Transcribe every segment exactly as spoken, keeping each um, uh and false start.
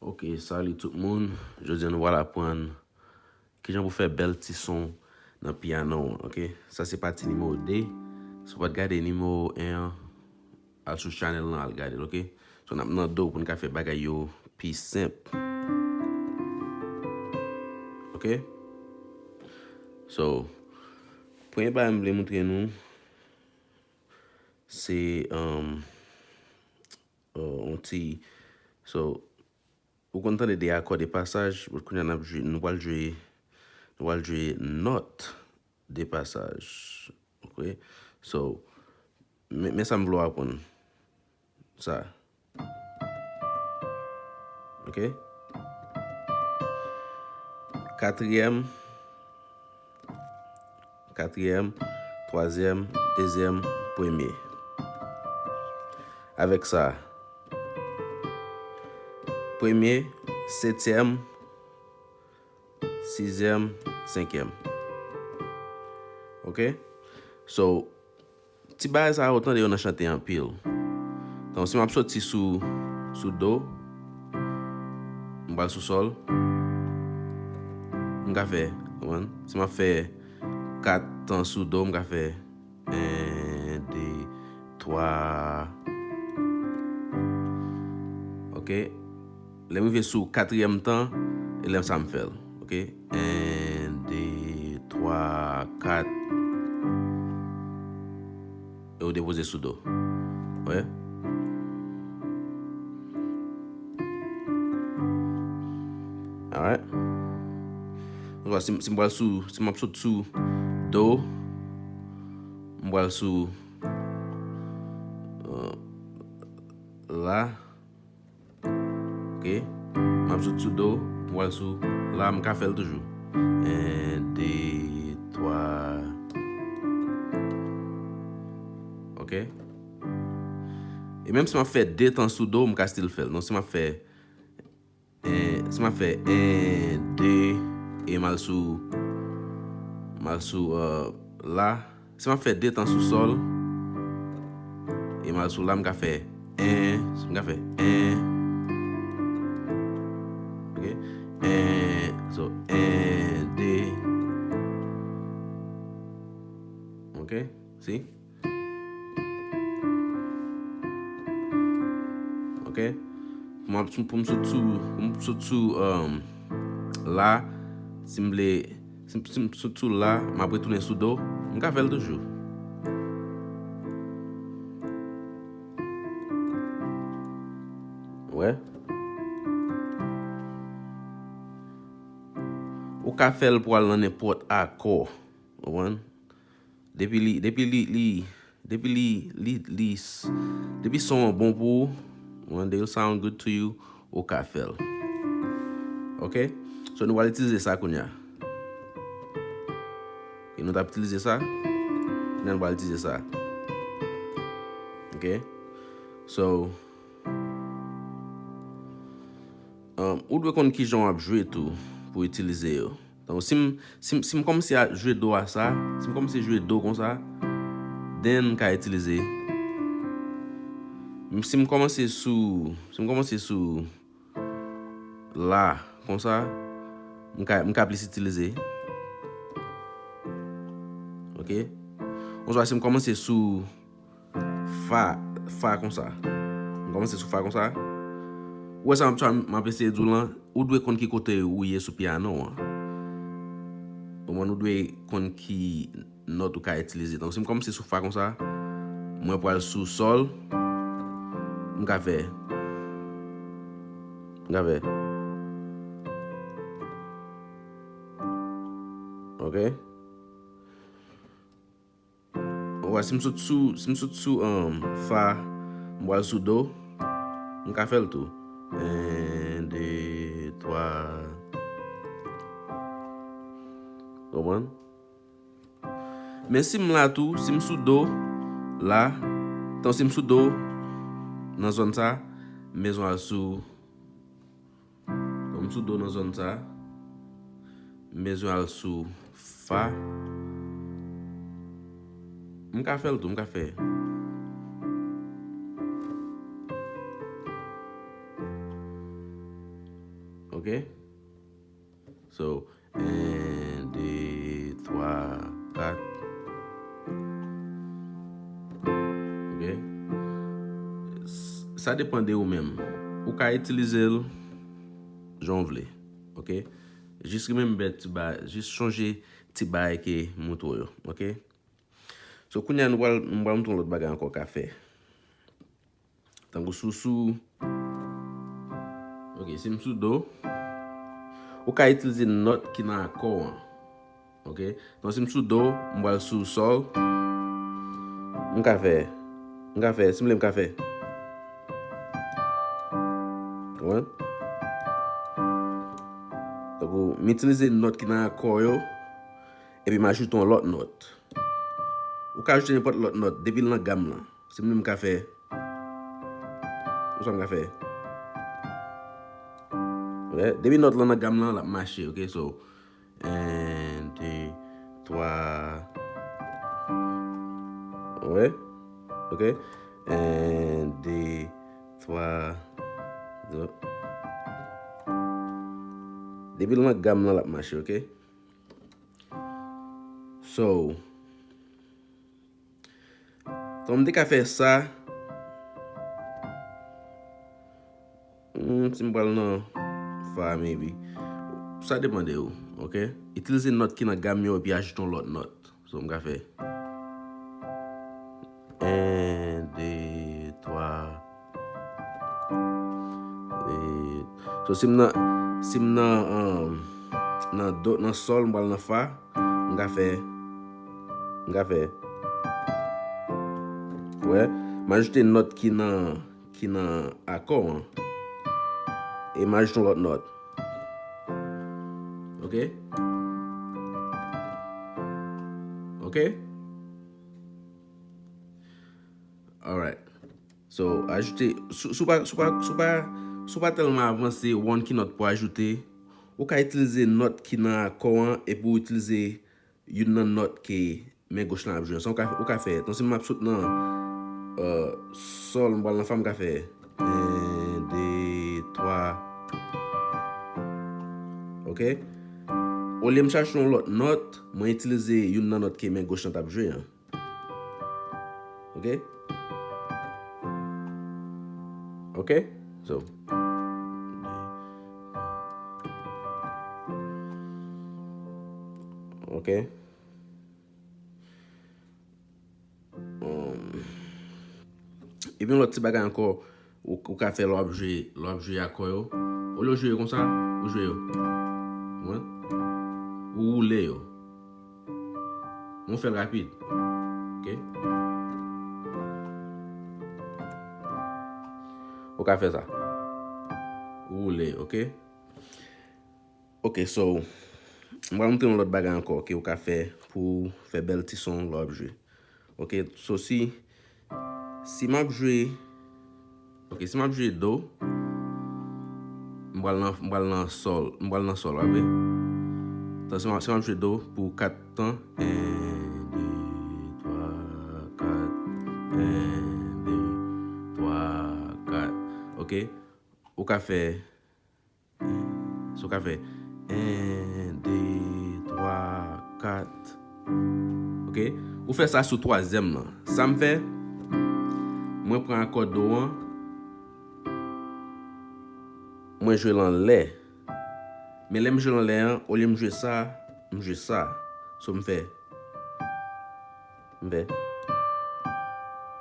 Ok, salut tout moun. Jodi a nou pral aprann kijan pou fè bèl ti son nan pyano an, ok? Sa se pati nimewo de. Si w pa t gade nimewo en an, al sou channel lan, al gade l, ok? So, n ap nan do pou n ka fè bagay yo pi senp. Ok? So, premye bagay m vle montre nou, se, um, uh, on ti, so, ou konn tande de akò de pasaj, but kounye a n ap jwe, nou pral jwe, nou pral jwe nòt de pasaj. Ok? So, men, men sa m vle w aprann. Sa. Ok? Katriyèm, katriyèm, twazyèm, dezyèm, premye. Avèk sa, premye, setyèm, sizyèm, senkyèm. Ok? So, ti bagay sa yo, tande yo nan chante anpil. Donk, si m ap soti sou, sou do, m pral sou sòl, m ka fè, konprann? Si m ap fè kat tan sou do, m ka fè en, de, twa. Ok. Lè m rive sou katriyèm tan, e lè sa m fè l. Ok. En, de, twa, kat. E ou depoze sou do. Wi. Alright. Donk, si, si m pral sou, si m ap sot sou do, m pral sou, euh, la. Ok. M ap sot sou do, m pral sou la, m ka fè l toujou. En, de, twa. Ok. E menm si m ap fè de tan sou do, m ka still fè l. Non, si m ap fè, en, si m ap fè en, de, e m al sou, m al sou, euh, la. Si m ap fè de tan sou sòl, e m al sou la, m ka fè en, m ka fè en. Ok? En, so, en, de. Ok? Si? Ok? Pou m ap, pou m sot sou, pou m sot sou, um, la, si m vle, si m, si m sot sou la, m ap retounen sou do, m ka fè l toujou. Wè? Ou ka fè l pou al nan nenpòt akò. Ou konprann? Depi li, depi li, li, depi li, li, li, depi son an bon pou ou, when they sound good to you, ou ka fè l. Ok? So, nou pral itilize sa kounye a. Ok, nou t ap itilize sa. Kounye a nou pral itilize sa. Ok? So, um, ou dwe konn kijan w ap jwe tou pou itilize yo. Donk, si m, si m, si m kòmanse a jwe do a sa, si m kòmanse jwe do konsa, then m ka itilize. M, si m kòmanse sou, si m kòmanse sou la, konsa, m ka, m ka plis itilize. Ok? Oswa si m kòmanse sou fa, fa konsa. M kòmanse sou fa konsa. Ou wè sa m ap, m ap eseye di w lan, ou dwe konn ki kote ou ye sou pyano an. Ou konprann, ou dwe konn ki nòt ou ka itilize. Donk, si m kòmanse sou fa konsa, mwen pral sou sòl, m ka fè, m ka fè. Ok? Ou wè, si m sot sou, si m sot sou, um, fa, m pral sou do, m ka fè l tou. En, de, twa. Konprann? Men si m la tou, si m sou do, la, tan si m sou do, nan zòn sa, m bezwen al sou Donk, m sou do nan zòn sa. M bezwen al sou fa. M ka fè l tou, m ka fè. Ok? So, en, de, twa, kat. Ok? S- Sa depann de ou menm. Ou ka itilize l jan w vle. Ok? Jis remember ti ba, jis chonje ti bagay ke m montre w yo. Ok? So, kounye a, nou pral, m pral montre w lòt bagay ankò w ka fè. Tankou sou, sou. Ok, si m sou do, ou ka itilize nòt ki nan akò an. Ok? Donk, si m sou do, m pral sou sòl. M ka fè, m ka fè, si m vle, m ka fè. Konprann? Tankou, m itilize nòt ki nan akò yo, epi m ajoute yon lòt nòt. Ou ka ajoute nenpòt lòt nòt, depi l nan gam lan. Si m menm ka fè. Ou sa m ka fè. Wè, depi nòt lan nan gam lan, l ap mache, ok? So, en, de, twa. Wè, ok? En, de, twa. Depi l nan gam lan, l ap mache, ok? So, Tan m te ka fè sa, hmm, si m pral nan fa, maybe. Sa depann de ou, ok? Itilize nòt ki nan gam yo epi ajoute yon lòt nòt. So, m ka fè. En, de, twa. E, so, si m nan, si m nan, um, nan do, nan sòl, m pral nan fa, m ka fè, m ka fè. Wè, m ajoute nòt ki nan, ki nan akò an. E m ajoute yon lòt nòt. Ok? Ok? Alright. So, ajoute, si, si w pa, si w pa, si w pa, si w pa tèlman avanse, w wè ki nòt pou ajoute, ou ka itilize nòt ki nan akò an epi w itilize youn nan nòt ke men goch lan ap jwe. Sa w ka, ou ka fè, tankou si m ap sot nan, euh, sòl, m pral nan fa, m ka fè en, de, twa. Ok? Olye m chache yon lòt nòt, mwen itilize youn nan nòt ke men goch lan t ap jwe an. Ok? Ok? So. Ok? Um, epi yon lòt ti bagay ankò, ou, ou ka fè lè w ap jwe, lè w ap jwe akò yo. Olye w jwe yo konsa, ou jwe yo. Ou konprann? Ou woule yo. Mwen fè l rapid. Ok? Ou ka fè sa. Ou woule, ok? Ok, so, m pral montre yon lòt bagay ankò ke ou ka fè pou w fè bèl ti son lè w ap jwe. Ok, so si, si m ap jwe, ok, si m ap jwe do, m pral nan, m pral nan sòl, m pral nan sòl, w ap wè. Tan, si m ap, si m ap jwe do pou kat tan, en, de, twa, kat, en, de, twa, kat. Ok, ou ka fè So, w ka fè en, de, twa, kat. Ok? Ou fè sa sou twazyèm lan. Sa m fè, mwen pran akò do an, mwen jwe l anlè. Men lè m jwe l anlè an, olye m jwe sa, m jwe sa. So, m fè M fè.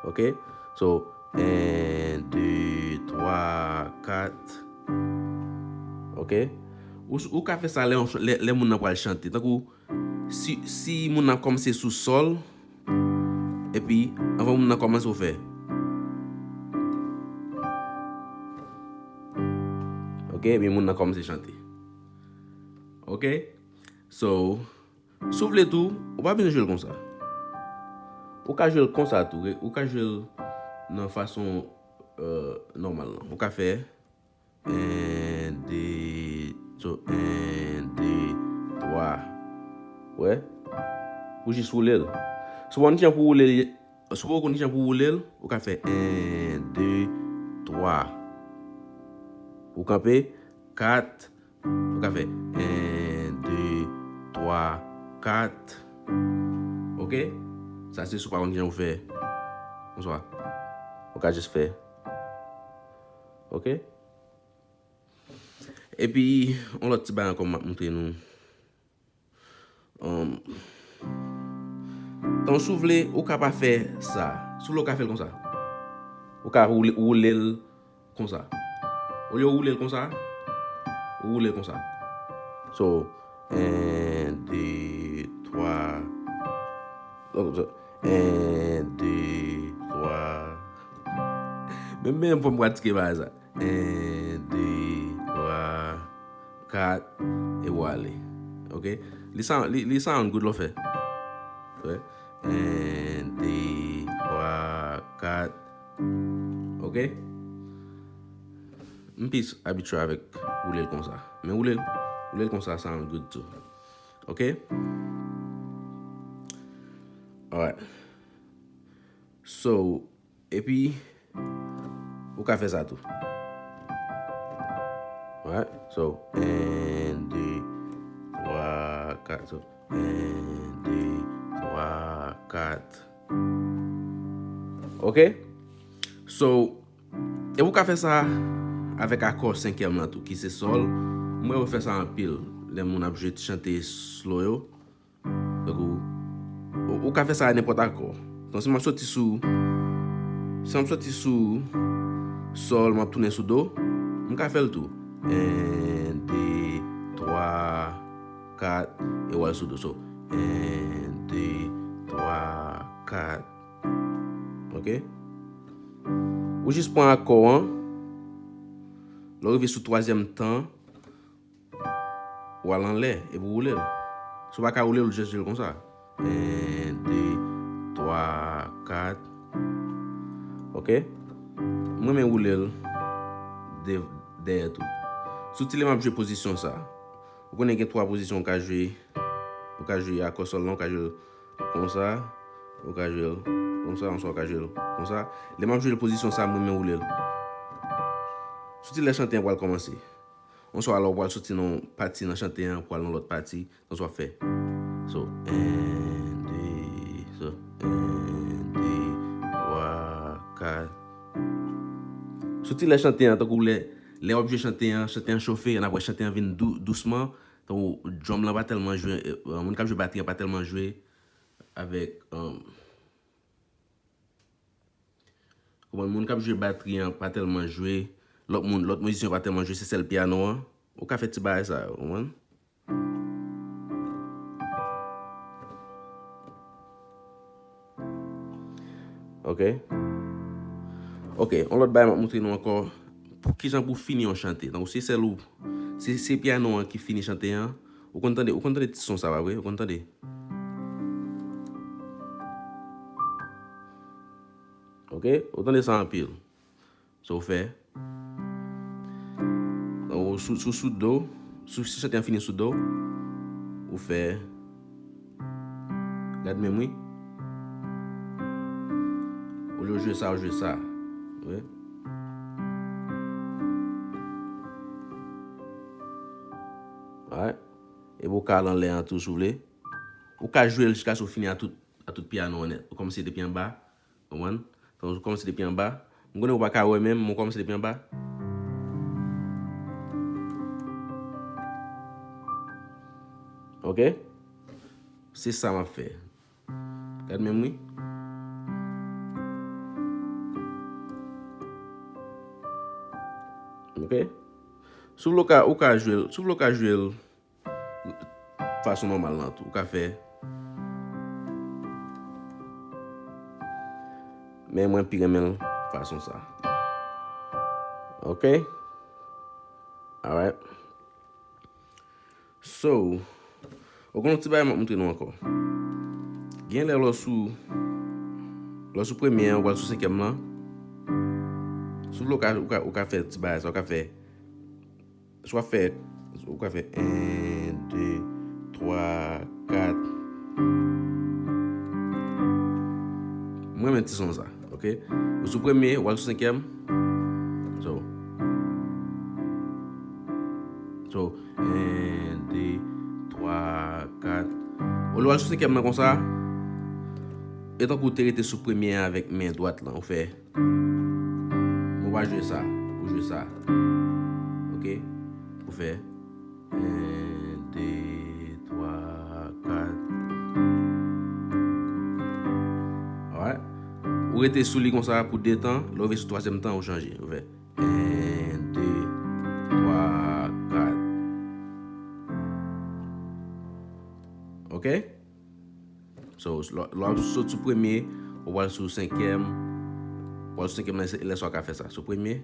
Ok? So, en, de, twa, kat. Ok? Ou, ou ka fè sa lè, lè, lè moun nan pral chante. Tankou, si, si moun nan kòmanse sou sòl, epi, anvan moun nan kòmanse, ou fè. Ok? Epi moun nan kòmanse chante. Ok? So, Si w vle tou, ou pa bezwen jwe l konsa. Ou ka jwe l konsa tou, ou ka jwe l nan fason, euh, nòmal lan. Ou ka fè en, de, so, en, de, twa. Wè? Ou jis woule l. Si w pa konn kijan pou woule l, si w pa konn kijan pou woule l, ou ka fè en, de, twa. Ou kanpe, kat, Ou ka fè en, de, twa, kat. Ok? Sa se si w pa konn kijan pou fè. Bonswa. Ou ka jis fè. Ok? Epi, yon lòt ti bagay ankò m ap montre nou. Um, Tan si w vle, ou ka pa fè sa. Si w vle, ou ka fè l konsa. Ou ka woule, woule l konsa. Olye w woule l konsa, ou woule l konsa. So, en, de, twa. En, de, twa. Menm, menm fò m pratike bagay sa. En, de, twa, kat, e w ale. Ok? Li sound, li, li sound good lè w fè. Ok? En, de, twa, kat. Ok? M plis abitye avèk woule l konsa. Men woule l, woule l konsa sound good too. Ok? Alright. So, epi, ou ka fè sa tou. Alright? So, en, de, twa, kat. So, en, de, twa, kat. Ok? So, e ou ka fè sa avèk akò senkyèm lan tou, ki se sòl. Mwen, yo fè sa anpil lè moun ap jwe chante slow yo. Tankou, ou, ou ka fè sa a nenpòt akò. Donk, si m ap soti sou, si m ap soti sou sòl, m ap tounen sou do, m ka fè l tou. En, de, twa, kat, e w al sou do. So, en, de, twa, kat. Ok? Ou jis pran akò an. Lè w rive sou twazyèm tan, w al anlè, epi w woule l. Si w pa ka woule l, ou jis jwe l konsa. En, de, twa, kat. Ok? Mwen, men woule l de, dèyè tou. Sou ti lè m ap jwe pozisyon sa. Ou konnen gen twa pozisyon ou ka jwe. Ou ka jwe akò sòl lan, ou ka jwe l konsa, ou ka jwe l konsa, answa ou ka jwe l konsa. Lè m ap jwe l pozisyon sa, mwen, men woule l. Sou ti lè chante an pral kòmanse. Answa, lè w pral soti nan yon pati nan chante an, pral nan lòt pati, nan sa w ap fè. So, en, de, so, en, de, twa, kat. Soti lè chante an, tankou lè, lè w ap jwe chante an, chante an chofe, n ap wè chante an vin dou-, dousman, tankou drum lan pa tèlman jwe, eh, moun k ap jwe batri an pa tèlman jwe avèk, um, Konprann, moun k ap jwe batri an pa tèlman jwe, lòt moun, lòt mizisyen pa tèlman jwe, se sèl pyano an. Ou ka fè ti bagay sa yo, konprann? Ok. Ok, yon lòt bagay m ap montre nou ankò. Pou kijan pou fini yon chante. Tankou se sèl ou, se, se pyano an ki fini chante an. Ou konn tande, ou konn tande ti son sa, pa vre? Ou konn tande? Ok? Ou tande sa anpil. Sa w fè? Ou sou, sou, sou do, sou, si chante an fini sou do, ou fè, gad menm wi. Olye w jwe sa, ou jwe sa. Wi. Alright. Epi ou ka al anlè an tou si w vle. Ou ka jwe l jiskaske w fini a tout, a tout pyano an nèt. Ou kòmanse depi anba. Konprann? Tankou w kòmanse depi anba. M konnen ou pa ka wè menm, men w kòmanse depi anba. Ok? Se sa m ap fè. Gad menm wi. Ok? Si w vle w ka, ou ka jwe l, si w vle w ka jwe l fason nòmal lan tou. Ou ka fè. Men mwen pi renmen l fason sa. Ok? Alright. So, ou konn yon ti bagay m ap montre nou ankò. Gen lè lè w sou, lè w sou premye an, ou pral sou senkyèm lan. Si w vle, ou ka, ou ka, ou ka fè ti bagay sa, ou ka fè Si w ap fè, ou ka fè en, de, twa, kat. Mwen renmen ti son sa, ok? Ou sou premye, ou al sou senkyèm. So, So, en, de, twa, kat. Olye w al sou senkyèm nan konsa, e tankou w te rete sou premye an avèk men dwat lan, ou fè. Ou pa jwe sa, ou jwe sa. Ok? Ou fè. En, de, twa, kat. Alright. Ou rete sou li konsa pou de tan, lè w rive sou twazyèm tan, ou chanje. Ou fè. En, de, twa, kat. Ok? So, lè lè w ap sot sou premye, ou pral sou senkyèm. Ou pral sou senkyèm nan, se lè sa w ka fè sa. Sou premye.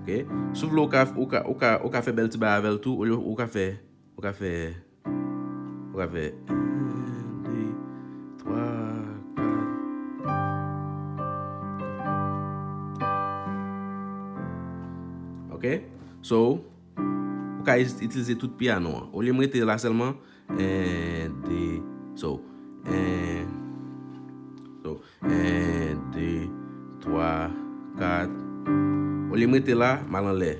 Ok? Si w vle, ou ka, ou ka, ou ka, ou ka fè bèl ti bagay avè l tou, olye ou ka fè, ou ka fè Ou ka fè en, de, twa, kat. Ok? So, ou ka is- itilize tout pyano an. Olye m rete la sèlman, en, de, so, en, so, en, de, twa, kat. Olye m rete la, m al anlè.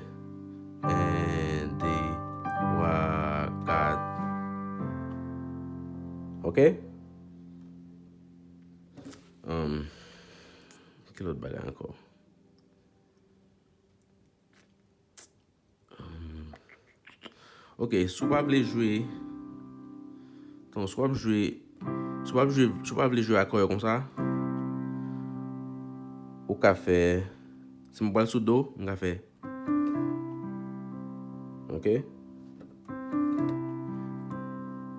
En, de, twa, kat. Ok? Um, ki lòt bagay ankò? Um, ok, si w pa vle jwe, ton, si w ap jwe, si w ap jwe, si w pa vle jwe akò yo konsa, ou ka fè, si m pral sou do, m ka fè. Ok?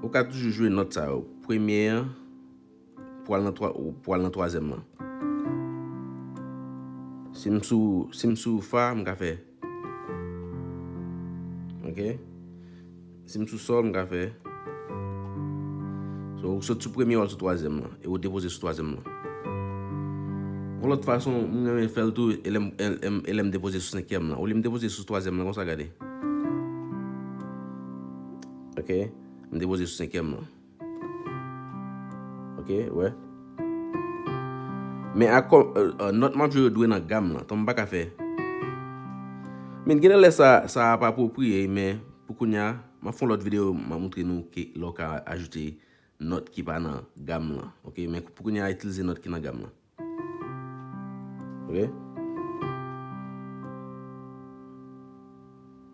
Ou ka toujou jwe nòt sa yo. Premye an, pou al nan twa-, pou al nan twazyèm lan. Si m sou, si m sou fa, m ka fè. Ok? Si m sou sòl, m ka fè. So, ou sot sou premye, w al sou twazyèm lan. E ou depoze sou twazyèm lan. Yon lòt fason, m renmen fè l tou, e lè m, e, e, e lè m depoze sou senkyèm lan. Olye m depoze sou twazyèm lan, konsa gade. Ok? M depoze sou senkyèm lan. Ok, wè. Men akò, euh, euh, nòt m ap jwe yo dwe nan gam lan. Tan m pa ka fè. Men genlè lè sa, sa ap apwopriye, men pou kounye a, m ap fè yon lòt videyo, m ap montre nou ke lè w ka ajoute nòt ki pa nan gam lan. Ok, men pou kounye a, itilize nòt ki nan gam lan. Ok?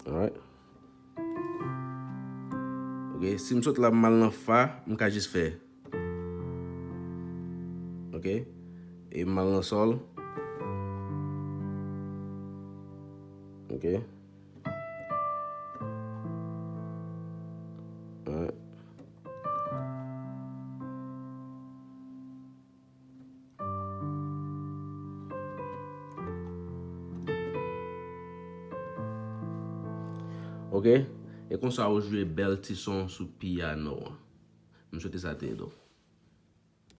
Alright. Ok, si m sot la, m al nan fa, m ka jis fè. Ok? E m al nan sòl. Ok? Alright. Ok? E konsa ou jwe bèl ti son sou pyano an. M swete sa te ede w.